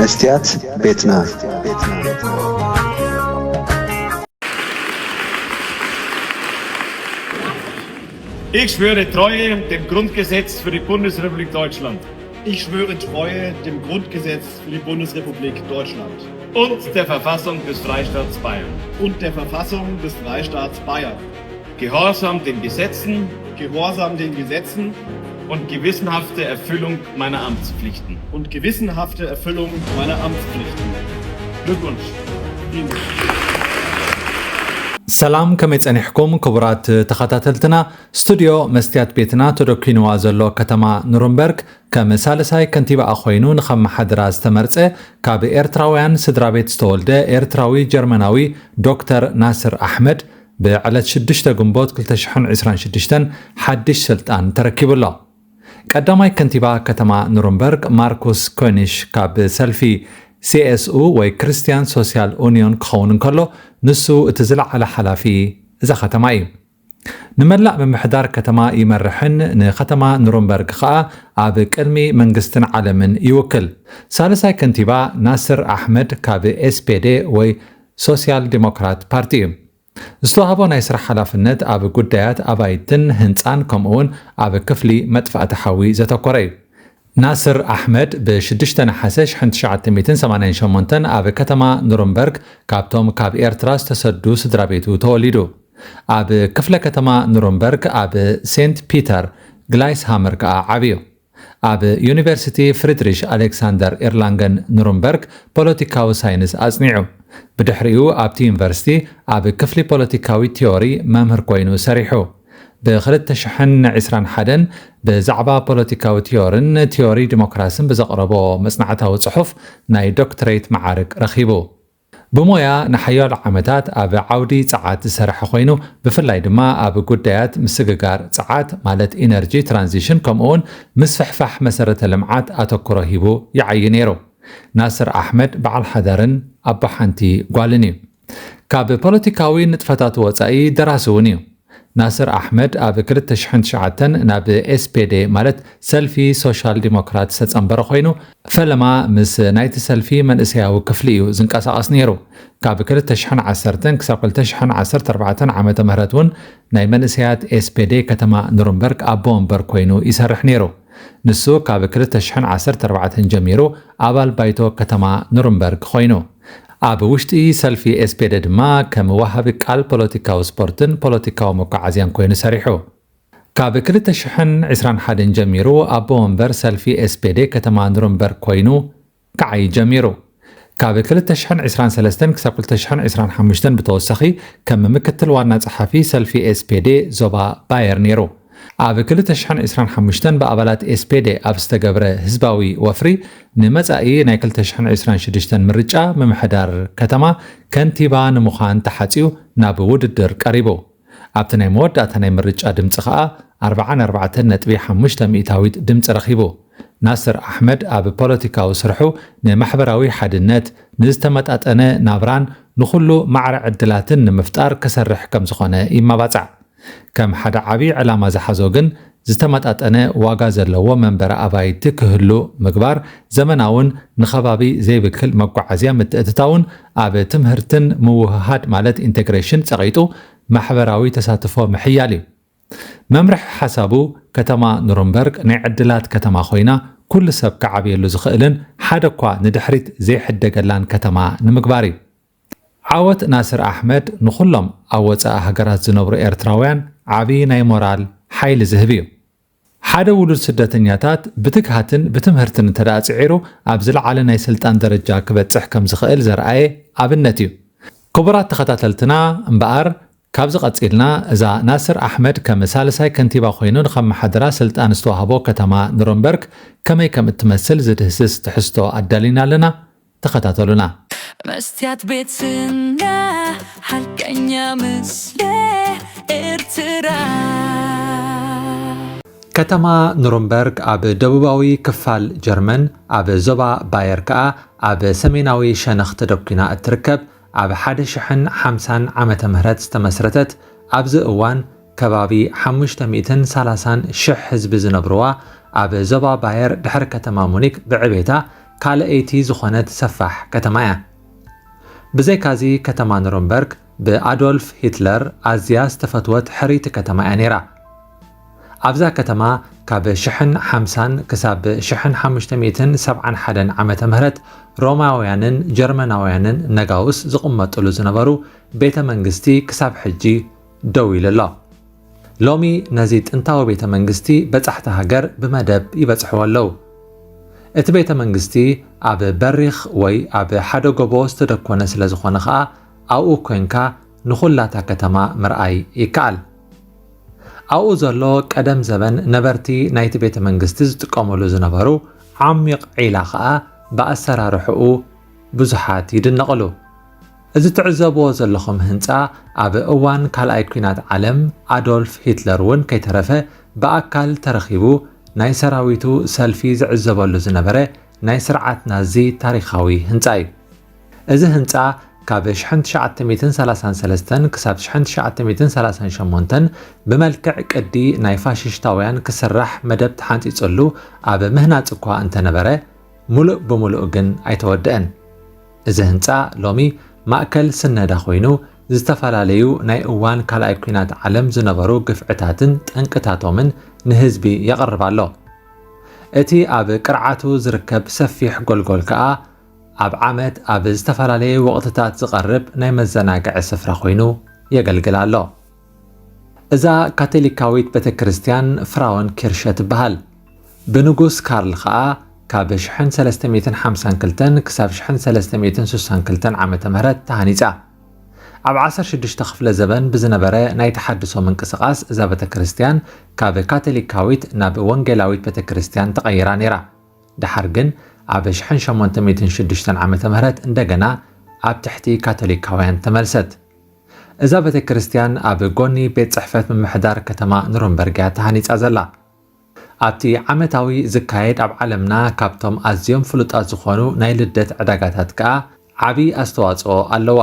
መስትያት ቤትና። Ich schwöre Treue dem Grundgesetz für die Bundesrepublik Deutschland Ich schwöre Treue dem Grundgesetz für die Bundesrepublik Deutschland und der Verfassung des Freistaats Bayern. Und der Verfassung des Freistaats Bayern. Gehorsam den Gesetzen Gehorsam den Gesetzen und gewissenhafte Erfüllung meiner Amtspflichten. Und gewissenhafte Erfüllung meiner Amtspflichten. Glückwunsch. Vielen Dank. ሰላም፣ ከመይ ጸኒሕኩም ክቡራት ተኸታተልትና? ስቱድዮ መስትያት ቤትና ተደኪንዋ ዘሎ ከተማ ኑርንበርግ ከም ሳልሳይ ከንቲባኣ ኮይኑ ንኸመሓድራ ዝተመርጸ ካብ ኤርትራውያን ስድራ ቤት ዝተወልደ ኤርትራዊ ጀርመናዊ ዶክተር ናስር ኣሕመድ ብዕለት ሽዱሽተ ግንቦት ክልተ ሽሕን ዕስራን ሽዱሽተን ሓድሽ ስልጣን ተረኪቡ ኣሎ። ቀዳማይ ከንቲባ ከተማ ኑርንበርግ ማርኩስ ኮኒሽ ካብ ሰልፊ ሲኤስኡ ወይ ክርስትያን ሶስያል ኡኒዮን ክኸውን እንከሎ፣ ንሱ እቲ ዝለዓለ ሓላፊ እዛ ከተማ እዩ። ንመላእ ምምሕዳር ከተማ ይመርሕን ንከተማ ኑርንበርግ ከኣ ኣብ ቅድሚ መንግስትን ዓለምን ይውክል። ሳልሳይ ከንቲባ ናስር ኣሕመድ ካብ ኤስፔዴ ወይ ሶስያል ዲሞክራት ፓርቲ እዩ። ዝተዋህቦ ናይ ስራሕ ሓላፍነት ኣብ ጉዳያት ኣባይትን ህንጻን ከምኡውን ኣብ ክፍሊ መጥፋእቲ ሓዊ ዘተኮረ እዩ። ናስር ኣሕመድ ብ ሽዱሽተ ነሓሰ ሽሕን ትሽዓተ ሚእትን ሰማንያን ሸሞንተን ኣብ ከተማ ኑርንበርግ ካብቶም ካብ ኤርትራ ዝተሰዱ ስድራ ቤቱ ተወሊዱ። ኣብ ክፍለ ከተማ ኑርንበርግ ኣብ ሴንት ፒተር ግላይስሃመር ከኣ ዓብዩ። ኣብ ዩኒቨርሲቲ ፍሪድሪሽ ኣሌክሳንደር ኤርላንገን ኑርንበርግ ፖለቲካዊ ሳይንስ ኣጽኒዑ። ብድሕሪኡ ኣብቲ ዩኒቨርሲቲ ኣብ ክፍሊ ፖለቲካዊ ቲዮሪ መምህር ኮይኑ ሰሪሑ። ብ ክልተ ሽሕን ዕስራን ሓደን ብዛዕባ ፖለቲካዊ ቲዮርን ቲዮሪ ዲሞክራስን ብዘቕረቦ መጽናዕታዊ ጽሑፍ ናይ ዶክትሬት መዓርግ ረኺቡ። ብሞያ ንሓያሎ ዓመታት ኣብ ዓውዲ ጸዓት ዝሰርሐ ኮይኑ፣ ብፍላይ ድማ ኣብ ጉዳያት ምስግጋር ጸዓት ማለት ኢነርጂ ትራንዚሽን ከምኡውን ምስፍሕፋሕ መሰረተ ልምዓት ኣተኩሮ ሂቡ ይዓዪ ነይሩ። ናስር ኣሕመድ በዓል ሓዳርን ኣቦ ሓንቲ ጓልን እዩ። ካብ ፖለቲካዊ ንጥፈታቱ ወጻኢ ደራሲ እውን እዩ። ናስር ኣሕመድ ኣብ ክልተ ሽሕን ትሽዓተን ናብ ኤስፔዴ ማለት ሰልፊ ሶሻል ዲሞክራት ዝተጸንበረ ኮይኑ፣ ፈለማ ምስ ናይቲ ሰልፊ መንእሰያዊ ክፍሊ እዩ ዝንቀሳቐስ ነይሩ። ካብ ክልተ ሽሕን ዓሰርተን ክሳብ ክልተ ሽሕን ዓሰርተ ኣርባዕተን ዓመተ ምህረት እውን ናይ መንእሰያት ኤስፔዴ ከተማ ኑርንበርግ ኣቦ ወንበር ኮይኑ ይሰርሕ ነይሩ። ንሱ ካብ ክልተ ሽሕን ዓሰርተ ኣርባዕተን ጀሚሩ ኣባል ባይቶ ከተማ ኑርንበርግ ኮይኑ፣ ኣብ ውሽጢ ሰልፊ ኤስፔደ ድማ ከም ወሃቢ ቃል ፖለቲካዊ ስፖርትን ፖለቲካዊ መጓዓዝያን ኮይኑ ሰሪሑ። ካብ ክልተ ሽሕን ዕስራን ሓደን ጀሚሩ ኣቦ ወንበር ሰልፊ ኤስፔደ ከተማ ኑርንበርግ ኮይኑ ክዓይ ጀሚሩ። ካብ ክልተ ሽሕን ዕስራን ሰለስተን ክሳብ ክልተ ሽሕን ዕስራን ሓሙሽተን ብተወሳኺ ከም ምክትል ዋና ጸሓፊ ሰልፊ ኤስፔደ ዞባ ባየር ነይሩ። ኣብ ክልተ ሽሕን ዕስራን ሓሙሽተን ብኣባላት ኤስፔደ ኣብ ዝተገብረ ህዝባዊ ወፍሪ ንመጻኢ ናይ ክልተ ሽሕን ዕስራን ሽዱሽተን ምርጫ ምምሕዳር ከተማ ከንቲባ ንምዃን ተሓጽዩ ናብ ውድድር ቀሪቡ። ኣብቲ ናይ መወዳእታ ናይ ምርጫ ድምጺ ከኣ ኣርብዓን ኣርባዕተን ነጥቢ ሓሙሽተ ሚእታዊት ድምጺ ረኺቡ። ናስር ኣሕመድ ኣብ ፖለቲካዊ ስርሑ ንማሕበራዊ ሓድነት፣ ንዝተመጣጠነ ናብራን ንኹሉ ማዕረ ዕድላትን ንምፍጣር ክሰርሕ ከም ዝኾነ ይመባጻዕ። ከም ሓደ ዓቢ ዕላማ ዝሓዞ ግን ዝተመጣጠነ ዋጋ ዘለዎ መንበሪ ኣባይቲ ክህሉ ምግባር፣ ዘመናውን ንኸባቢ ዘይብክል መጓዓዝያ ምትእትታውን ኣብ ትምህርትን ምውህሃድ ማለት ኢንቴግሬሽን ጸቒጡ ማሕበራዊ ተሳትፎ ምሕያል እዩ። መምርሒ ሓሳቡ ከተማ ኑርንበርግ ናይ ዕድላት ከተማ ኮይና ኩሉ ሰብ ክዓብየሉ ዝኽእልን ሓደ እኳ ንድሕሪት ዘይሕደገላን ከተማ ንምግባር እዩ። ዓወት ናስር ኣሕመድ ንኹሎም ኣብ ወጻኢ ሃገራት ዝነብሩ ኤርትራውያን ዓቢ ናይ ሞራል ሓይሊ ዝህብ እዩ። ሓደ ውሉድ ስደተኛታት ብትግሃትን ብትምህርትን እንተ ደኣ ጽዒሩ ኣብ ዝለዓለ ናይ ስልጣን ደረጃ ክበጽሕ ከም ዝኽእል ዘርኣየ ኣብነት እዩ። ክቡራት ተኸታተልትና እምበኣር ካብዚ ቀጺልና እዛ ናስር ኣሕመድ ከም ሳልሳይ ከንቲባ ኮይኑ ንኸመሓድራ ስልጣን ዝተዋህቦ ከተማ ኑረንበርግ ከመይ ከም እትመስል ዝድህስስ ትሕዝቶ ኣዳሊና ኣለና። ተኸታተሉና። መስትያት ቤትና ሓቀኛ ምስለ ኤርትራ። ከተማ ኑረንበርግ ኣብ ደቡባዊ ክፋል ጀርመን ኣብ ዞባ ባየር ከኣ ኣብ ሰሜናዊ ሸነኽ ተደኲና እትርከብ ኣብ ሓደ ሽሕን ሓምሳን ዓመተ ምህረት ዝተመስረተት ኣብዚ እዋን ከባቢ ሓሙሽተ ሚእትን ሰላሳን ሽሕ ህዝቢ ዝነብርዋ ኣብ ዞባ ባየር ድሕሪ ከተማ ሙኒክ ብዕቤታ ካልኣይቲ ዝኾነት ሰፋሕ ከተማ እያ። ብዘይካዚ፣ ከተማ ኑረምበርግ ብኣዶልፍ ሂትለር ኣዝያ ዝተፈትወት ሕርይቲ ከተማ እያ ነይራ። ኣብዛ ከተማ ካብ ሽሕን ሓምሳን ክሳብ ሽሕን ሓሙሽተ ሚእትን ሰብዓን ሓደን ዓመተ ምህረት ሮማውያንን ጀርመናውያንን ነጋውስ ዝቕመጥሉ ዝነበሩ ቤተ መንግስቲ ክሳብ ሕጂ ደው ኢሉ ኣሎ። ሎሚ ነዚ ጥንታዊ ቤተ መንግስቲ በጻሕቲ ሃገር ብመደብ ይበጽሕዎ ኣለዉ። እቲ ቤተ መንግስቲ ኣብ በሪኽ ወይ ኣብ ሓደ ጎቦ ዝተደኮነ ስለ ዝኾነ ኸኣ ኣብኡ ኮንካ ንኹላታ ከተማ ምርኣይ ይከኣል። ኣብኡ ዘሎ ቀደም ዘበን ነበርቲ ናይቲ ቤተ መንግስቲ ዝጥቀሙሉ ዝነበሩ ዓሚቕ ዒላ ኸኣ ብኣሰራርሕኡ ብዙሓት ይድነቕሉ። እዚ ትዕዘብዎ ዘለኹም ህንጻ ኣብ እዋን ካልኣይ ኲናት ዓለም ኣዶልፍ ሂትለር እውን ከይተረፈ ብኣካል ተረኺቡ ናይ ሰራዊቱ ሰልፊ ዝዕዘበሉ ዝነበረ ናይ ስርዓት ናዚ ታሪኻዊ ህንጻ እዩ። እዚ ህንጻ ካብ ሽሕን ትሽዓተ ሚእትን ሰላሳን ሰለስተን ክሳብ ሽሕን ትሽዓተ ሚእትን ሰላሳን ሸሞንተን ብመልክዕ ቅዲ ናይ ፋሽሽታውያን ክስራሕ መደብ ተሓንጺጹሉ ኣብ ምህናጽ እኳ እንተነበረ፣ ሙሉእ ብሙሉእ ግን ኣይተወደአን። እዚ ህንጻ ሎሚ ማእከል ስነዳ ኮይኑ፣ ዝተፈላለዩ ናይ እዋን ካልኣይ ኲናት ዓለም ዝነበሩ ግፍዕታትን ጠንቅታቶምን ንህዝቢ የቕርብ ኣሎ። እቲ ኣብ ቅርዓቱ ዝርከብ ሰፊሕ ጎልጎል ከኣ ኣብ ዓመት ኣብ ዝተፈላለየ ወቕትታት ዝቐርብ ናይ መዘናግዒ ስፍራ ኮይኑ የገልግል ኣሎ። እዛ ካቶሊካዊት ቤተ ክርስቲያን ፍራውን ኪርሸ ትበሃል። ብንጉስ ካርል ኸኣ ካብ ሽሕን ሰለስተ ሚእትን ሓምሳን ክልተን ክሳብ ሽሕን ሰለስተ ሚእትን ስሳን ክልተን ዓመተ ምህረት ተሃኒጻ። ኣብ ዓሰርተ ሽዱሽተ ክፍለ ዘበን ብዝነበረ ናይ ተሓድሶ ምንቅስቓስ እዛ ቤተ ክርስቲያን ካብ ካቶሊካዊት ናብ ወንጌላዊት ቤተ ክርስቲያን ተቐይራ ነይራ። ደሓር ግን ኣብ ሽሕን ሸሞንተ ሚእትን ሽዱሽተን ዓመተ ምህረት እንደገና ኣብ ትሕቲ ካቶሊካውያን ተመልሰት። እዛ ቤተ ክርስቲያን ኣብ ጎኒ ቤት ጽሕፈት ምምሕዳር ከተማ ኑረምበርግ እያ ተሃኒጻ ዘላ። ኣብቲ ዓመታዊ ዝካየድ ኣብ ዓለምና ካብቶም ኣዝዮም ፍሉጣት ዝኾኑ ናይ ልደት ዕዳጋታት ከኣ ዓቢ ኣስተዋጽኦ ኣለዋ።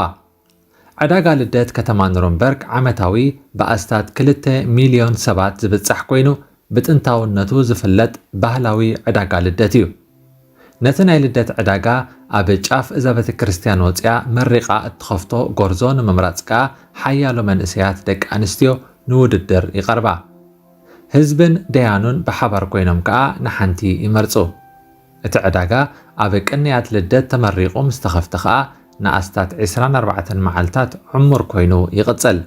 ዕዳጋ ልደት ከተማ ኑረምበርግ ዓመታዊ ብኣስታት ክልተ ሚልዮን ሰባት ዝብጻሕ ኮይኑ፣ ብጥንታውነቱ ዝፍለጥ ባህላዊ ዕዳጋ ልደት እዩ። ነቲ ናይ ልደት ዕዳጋ ኣብ ጫፍ እዛ ቤተ ክርስቲያን ወጺኣ መሪቓ እትኸፍቶ ጎርዞ ንምምራጽ ከኣ ሓያሎ መንእሰያት ደቂ ኣንስትዮ ንውድድር ይቐርባ። ህዝብን ደያኑን ብሓባር ኮይኖም ከኣ ንሓንቲ ይመርጹ። እቲ ዕዳጋ ኣብ ቅንያት ልደት ተመሪቑ ምስ ተኸፍተ ከኣ ንኣስታት ዕስራን ኣርባዕተን መዓልታት ዕሙር ኮይኑ ይቕጽል።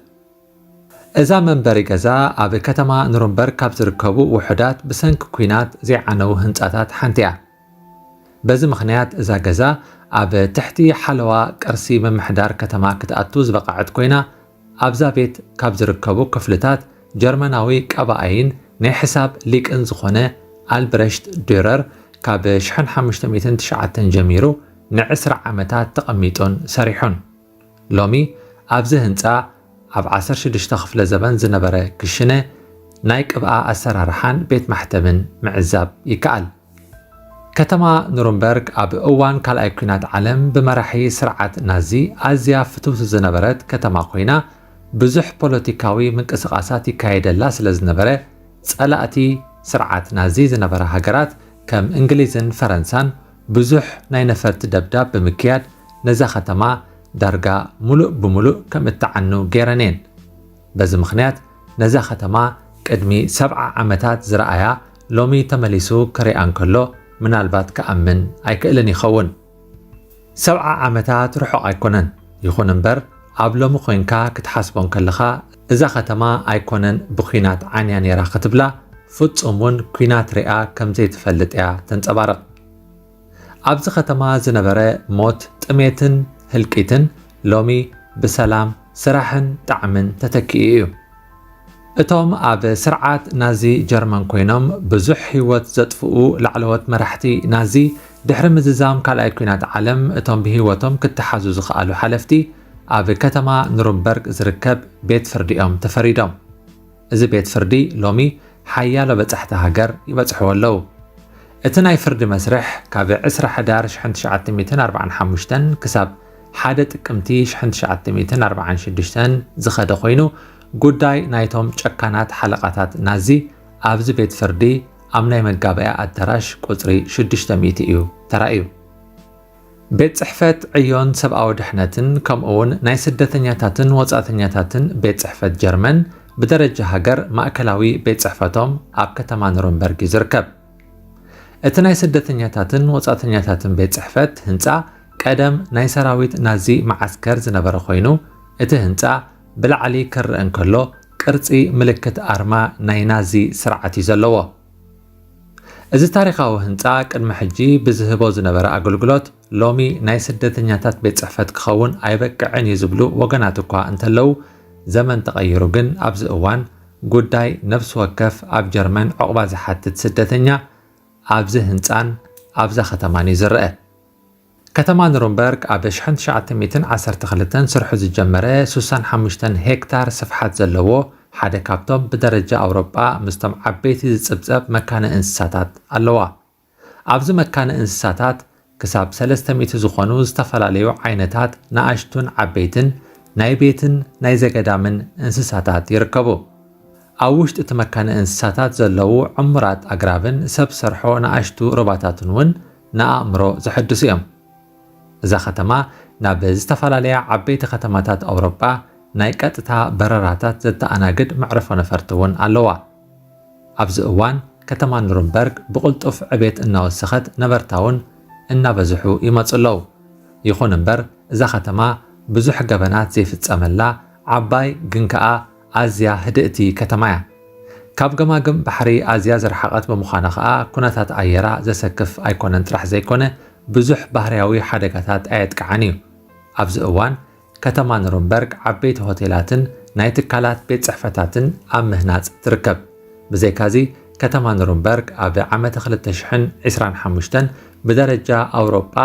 እዛ መንበሪ ገዛ ኣብ ከተማ ኑረምበርግ ካብ ዝርከቡ ውሑዳት ብሰንኪ ኲናት ዘይዓነዉ ህንጻታት ሓንቲ እያ። በዚ ምኽንያት እዛ ገዛ ኣብ ትሕቲ ሓለዋ ቅርሲ ምምሕዳር ከተማ ክትኣቱ ዝበቕዐት ኮይና፣ ኣብዛ ቤት ካብ ዝርከቡ ክፍልታት ጀርመናዊ ቀባኣይን ናይ ሕሳብ ሊቅን ዝኾነ ኣልብረሽት ዱረር ካብ ሽሕን ሓሙሽተ ሚእትን ትሽዓተን ጀሚሩ ንዕስራ ዓመታት ተቐሚጡን ሰሪሑን። ሎሚ ኣብዚ ህንጻ ኣብ ዓሰርተ ሽዱሽተ ክፍለ ዘበን ዝነበረ ክሽነ፣ ናይ ቅብኣ ኣሰራርሓን ቤት ማሕተምን ምዕዛብ ይከኣል። ከተማ ኑረምበርግ ኣብ እዋን ካልኣይ ኲናት ዓለም ብመራሒ ስርዓት ናዚ ኣዝያ ፍትውቲ ዝነበረት ከተማ ኮይና፣ ብዙሕ ፖለቲካዊ ምንቅስቓሳት ይካየደላ ስለ ዝነበረ፣ ጸላእቲ ስርዓት ናዚ ዝነበራ ሃገራት ከም እንግሊዝን ፈረንሳን ብዙሕ ናይ ነፈርቲ ደብዳብ ብምክያድ ነዛ ከተማ ዳርጋ ሙሉእ ብሙሉእ ከም እትዓኑ ገይረን እየን። በዚ ምኽንያት ነዛ ከተማ ቅድሚ ሰብዓ ዓመታት ዝረኣያ ሎሚ ተመሊሱ ክሪኣ እንከሎ ምናልባት ክኣምን ኣይክእልን ይኸውን። ሰብዓ ዓመታት ርሑቕ ኣይኮነን። ይኹን እምበር ኣብ ሎሚ ኮይንካ ክትሓስቦ እንከለኻ እዛ ከተማ ኣይኮነን ብኲናት ዓንያ ነይራ ክትብላ ፍጹም እውን ኲናት ሪኣ ከም ዘይትፈልጥ እያ ተንጸባርቕ። ኣብዚ ከተማ ዝነበረ ሞት፣ ጥሜትን ህልቂትን ሎሚ ብሰላም፣ ስራሕን ጣዕምን ተተኪኡ እዩ። እቶም ኣብ ስርዓት ናዚ ጀርመን ኮይኖም ብዙሕ ህይወት ዘጥፍኡ ላዕለዎት መራሕቲ ናዚ ድሕሪ ምዝዛም ካልኣይ ኲናት ዓለም እቶም ብህይወቶም ክተሓዙ ዝኸኣሉ ሓለፍቲ ኣብ ከተማ ኑርምበርግ ዝርከብ ቤት ፍርዲ እዮም ተፈሪዶም። እዚ ቤት ፍርዲ ሎሚ ሓያሎ በጻሕቲ ሃገር ይበጽሕዎ ኣለዉ። እቲ ናይ ፍርዲ መስርሕ ካብ ዕስራ ሕዳር ሽሕን ትሽዓተ ሚእትን ኣርባዓን ሓሙሽተን ክሳብ ሓደ ጥቅምቲ ሽሕን ትሽዓተ ሚእትን ኣርባዓን ሽዱሽተን ዝኸደ ኮይኑ፣ ጉዳይ ናይቶም ጨካናት ሓለቓታት ናዚ ኣብዚ ቤት ፍርዲ ኣብ ናይ መጋበያ ኣዳራሽ ቁጽሪ ሽዱሽተ ሚእቲ እዩ ተራእዩ። ቤት ጽሕፈት ዕዮን ሰብኣዊ ድሕነትን ከምኡ እውን ናይ ስደተኛታትን ወጻእተኛታትን ቤት ጽሕፈት ጀርመን ብደረጃ ሃገር ማእከላዊ ቤት ጽሕፈቶም ኣብ ከተማ ኑረምበርግ እዩ ዝርከብ። እቲ ናይ ስደተኛታትን ወጻእተኛታትን ቤት ጽሕፈት ህንጻ ቀደም ናይ ሰራዊት ናዚ መዓስከር ዝነበረ ኮይኑ፣ እቲ ህንጻ ብላዕሊ ክረአ እንከሎ ቅርጺ ምልክት ኣርማ ናይ ናዚ ስርዓት እዩ ዘለዎ። እዚ ታሪኻዊ ህንጻ ቅድሚ ሕጂ ብዝህቦ ዝነበረ ኣገልግሎት ሎሚ ናይ ስደተኛታት ቤት ጽሕፈት ክኸውን ኣይበቅዕን እዩ ዝብሉ ወገናት እኳ እንተለዉ፣ ዘመን ተቐይሩ ግን ኣብዚ እዋን ጉዳይ ነፍሲ ወከፍ ኣብ ጀርመን ዕቑባ ዝሓትት ስደተኛ ኣብዚ ህንጻን ኣብዛ ከተማን እዩ ዝረአ። ከተማ ኑረምበርግ ኣብ ሽሕን ትሽዓተ ሚእትን ዓሰርተ ክልተን ስርሑ ዝጀመረ ሱሳን ሓሙሽተን ሄክታር ስፍሓት ዘለዎ ሓደ ካብቶም ብደረጃ ኣውሮጳ ምስቶም ዓበይቲ ዝጽብጸብ መካነ እንስሳታት ኣለዋ። ኣብዚ መካነ እንስሳታት ክሳብ ሰለስተ ሚእቲ ዝኾኑ ዝተፈላለዩ ዓይነታት ንኣሽቱን ዓበይትን ናይ ቤትን ናይ ዘገዳምን እንስሳታት ይርከቡ። ኣብ ውሽጢ እቲ መካነ እንስሳታት ዘለዉ ዕሙራት ኣግራብን ሰብ ሰርሖ ንኣሽቱ ሩባታትን እውን ንኣእምሮ ዘሐድሱ እዮም። እዛ ከተማ ናብ ዝተፈላለያ ዓበይቲ ከተማታት ኣውሮጳ ናይ ቀጥታ በረራታት ዘተኣናግድ መዕርፎ ነፈርቲ እውን ኣለዋ። ኣብዚ እዋን ከተማ ኑረምበርግ ብቕልጡፍ ዕቤት እናወሰኸት ነበርታ እውን እናበዝሑ ይመጹ ኣለዉ። ይኹን እምበር እዛ ከተማ ብዙሕ ገበናት ዘይፍጸመላ ዓባይ ግን ከኣ ኣዝያ ህድእቲ ከተማ እያ። ካብ ገማግም ባሕሪ ኣዝያ ዝረሓቐት ብምዃና ከኣ ኩነታት ኣየራ ዘሰክፍ ኣይኮነን ጥራሕ ዘይኮነ ብዙሕ ባህርያዊ ሓደጋታት ኣየጥቅዓን እዩ። ኣብዚ እዋን ከተማ ኑረምበርግ ዓበይቲ ሆቴላትን ናይ ትካላት ቤት ጽሕፈታትን ኣብ ምህናጽ ትርከብ። ብዘይካዚ ከተማ ኑረምበርግ ኣብ ዓመተ ክልተ ሽሕን ዕስራን ሓሙሽተን ብደረጃ ኣውሮጳ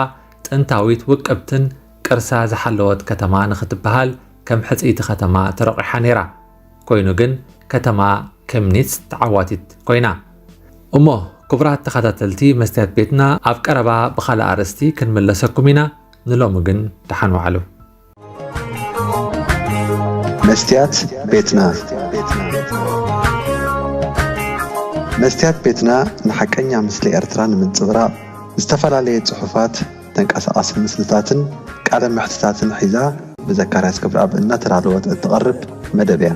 ጥንታዊት ውቅብትን ቅርሳ ዝሓለወት ከተማ ንኽትበሃል ከም ሕጽይቲ ከተማ ተረቒሓ ነይራ። ኮይኑ ግን ከተማ ኬምኒትስ ተዓዋቲት ኮይና። እሞ ክቡራት ተኸታተልቲ መስትያት ቤትና ኣብ ቀረባ ብኻልእ ኣርእስቲ ክንምለሰኩም ኢና። ንሎሚ ግን ደሓን ዋዕሉ። መስትያት ቤትና መስትያት ቤትና ንሓቀኛ ምስሊ ኤርትራ ንምንጽብራቕ ዝተፈላለየ ጽሑፋት፣ ተንቀሳቓሲ ምስልታትን ቃለ መሕትታትን ሒዛ ብዘካርያስ ክብረኣብ እናተዳለወት እትቐርብ መደብ እያ።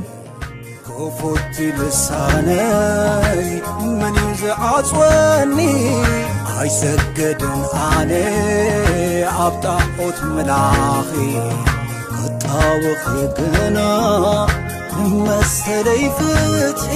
ክፉት ልሳነይ መን እዩ ዝዓጽወኒ? ኣይሰገድን ኣነ ኣብ ጣዖት ምላኺ ክጣወኺ ግና ንመሰለይ ፍትሒ